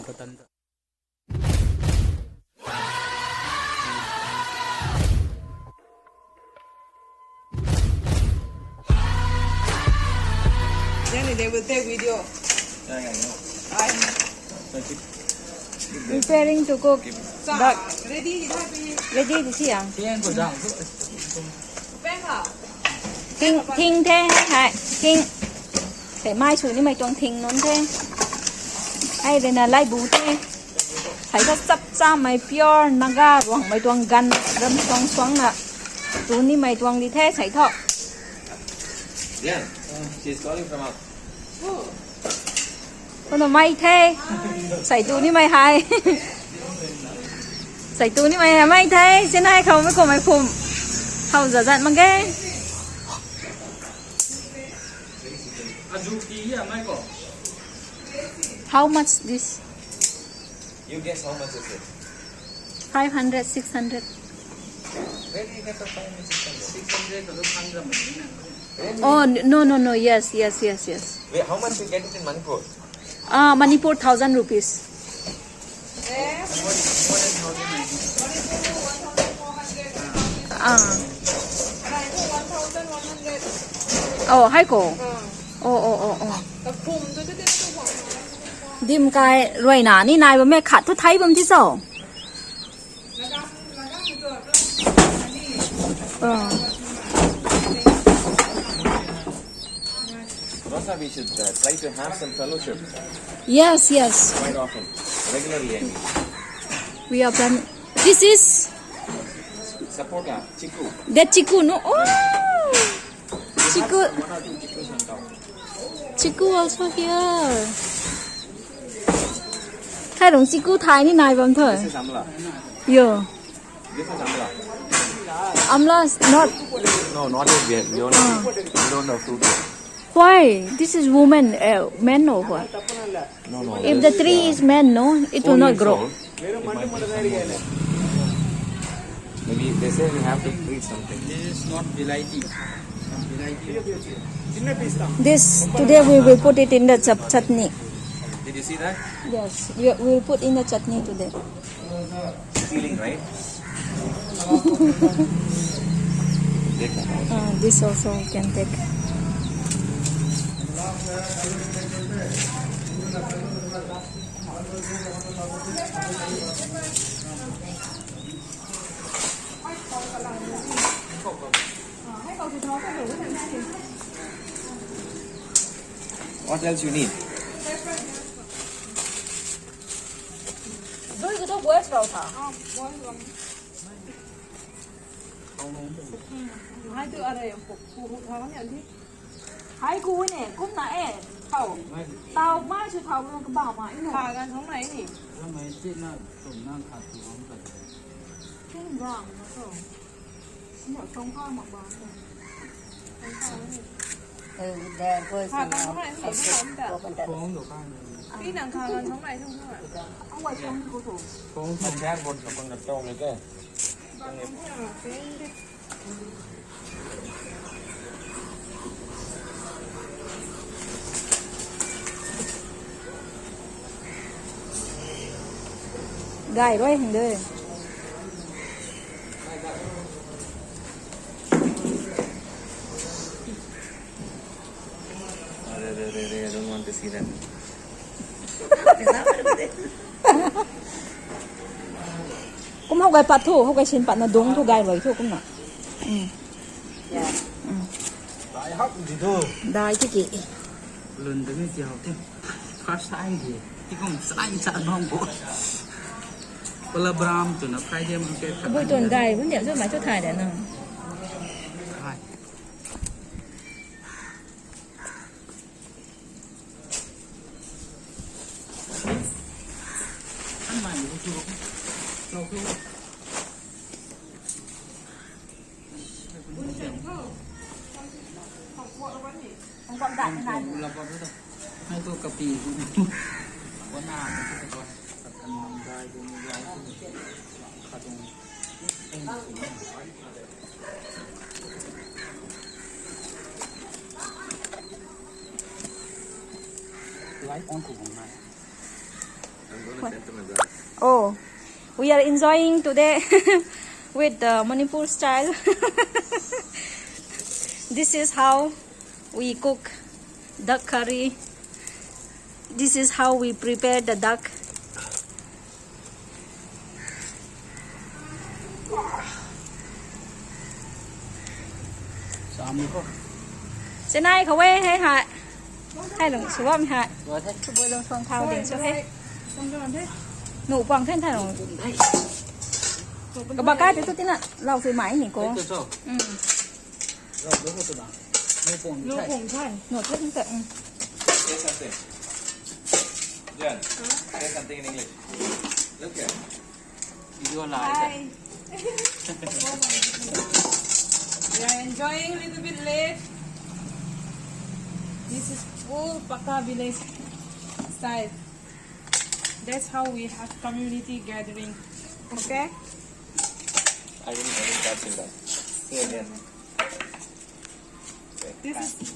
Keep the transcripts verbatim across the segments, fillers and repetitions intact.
Katan ta. Then they will take video. Yeah, yeah, I know. I'm Thank you. Preparing to cook. Sa, But ready, ready. Ready this year. Tian ko jang. Peng ha. Thing, thing the, hai, hai. Thing. Thei mai sw nimei tuang thing nunc the. Hei rui na laibu the. Thei tho chap chamei pure Naga Ruangmei tuang gan ram suang suang na. Tu nimei tuang di the, thei tho. Yeah, she's calling from up. Kono mai the. Thei tu nimei hei. Thei tu nimei hei mai the. Sinai khou mei khou mei phum. How zat zat mak ge. Azu ki ya mai ko. How much this? You guess how much is it? Five hundred, six hundred. Where do you get the five hundred, six hundred? Six hundred to hundred. Oh, n-, no, no, no. Yes, yes, yes, yes. Wait, how much you get it in Manipur? Ah, Manipur, thousand rupees. Ah. Oh, hai ko. Oh, oh, oh, oh. Dim kai ruina ni nai bam e khat thu thei bam ti so. Oh. Rosa, we should, uh, try to have some fellowship Yes, yes. quite often, regularly, I mean. We are planning. This is Support, uh, chiku. The chiku, no? Oh! Chiku. One or two chikus on top. Chiku also here. Hai rong chiku thai ni nai bam tho. This is amla. Yo. This is amla. Amla is not. No, not yet. We only, Ah. we don't have fruit yet. Why? This is woman, uh, men or what? No, no. If the tree is man, no, it will not grow. It might be some more. Maybe they say we have to treat something. This is not Bilaiti. Bilaiti. This, today we will put it in the chap-, chutney. Did you see that? Yes, we, we will put in the chutney today. Stealing, right? Ah, this also we can take. What else you need? Dui ko tu boil swlou tha. Hai tu arei pu pu pu tha ni ali. Hai ku ne, kumna e. Thau. Tau mai sw thau lo kaba ma ino. Kha gan thong nai ni. Lam mai ti na tum na kha tu hong ka. Tum bang ma to. Mo tong kha ma bang. Tong kha ni. Kha gan thong nai ni. Kha gan thong nai. Pi nang kha gan thong nai thong nai. Ang wai thong ni ko to. Thong thong gan bon ka pang na tong le ke. Gay rui hang de. Arey, arey, arey, arey, I don't want to see that. Kum how gay pat thu, how gay sin pat na dung thu gay rui thu kumna. Mm. Mm. Dai hak di do. Dai tiki. Lun de ni ti hau ti. First time di. Ti kum slime chat bam bo. Pala bram tu na Friday market. Bui tun gay bun diam zo mai thu thai de nang. Thai. Light on ko bang nai. Oh, we are enjoying today with the Manipur style. This is how we cook duck curry. This is how we prepare the duck. Chennai khou e hei hei. Hei lung sw bam hei. Sw bui lung suang thau ding sw hei. Nu puang then thai lung. Kaba kai te tu tina lau sui mai ni ko. Mm. Nu thai te. Mm. Say something. Jen, say something in English. Look here. Video live. Hi. We are enjoying a little bit late. This is full Paka village style. That's how we have community gathering. Okay? I didn't, I didn't catch it. Say again. This is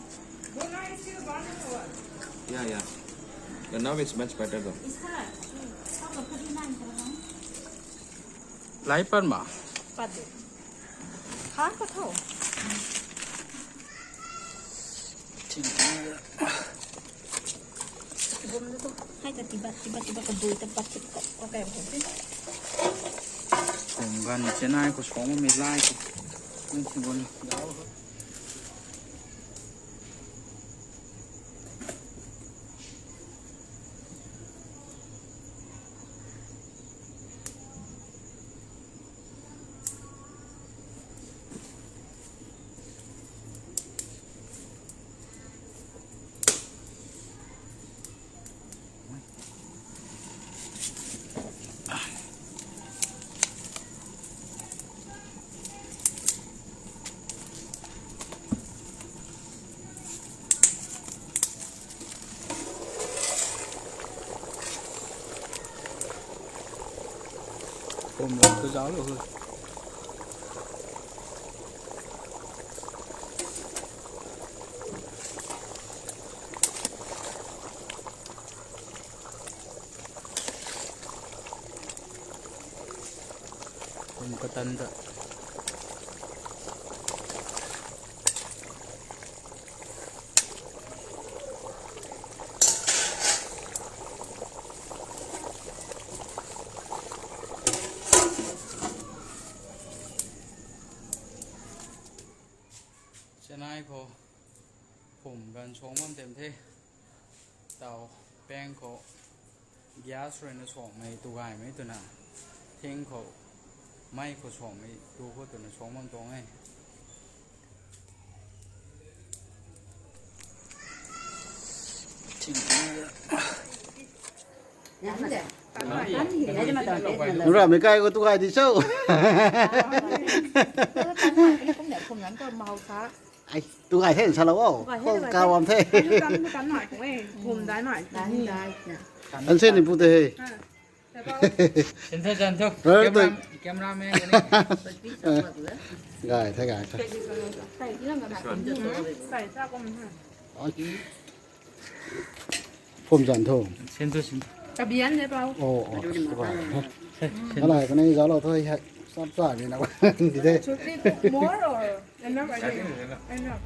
Yeah, yeah. But now it's much better though. Lai pan ma? Pat de. Khan pat tho. Hai ta tiba, tiba, tiba ka bui ta pat ti ko, ko kai ko. Kung gan Chennai khou suang mi lai ko. Ni si bun. Pum lam tu zauc lou he. Pum katan ta. Chennai khou pum gan suang bam tem the. Tau pang khou gas rui na suangmei tu gaymei twna, thing khou mei khou suangmei tu khou twna suang bam tuang e. Nura mei kai khou tu gay di cho. Ai, tu gay the salou o. Khou kawam the. An se ni pu te he. Sintho, sintho. Camera, cameraman. Gay the, gay the. Phum zan tho. Sintho, sintho. Kabian le pau. Oh, oh. Alai kanei zauclou tho hei. Sap sa ni na. Di de. Should we cook more or enough? I think enough. Enough.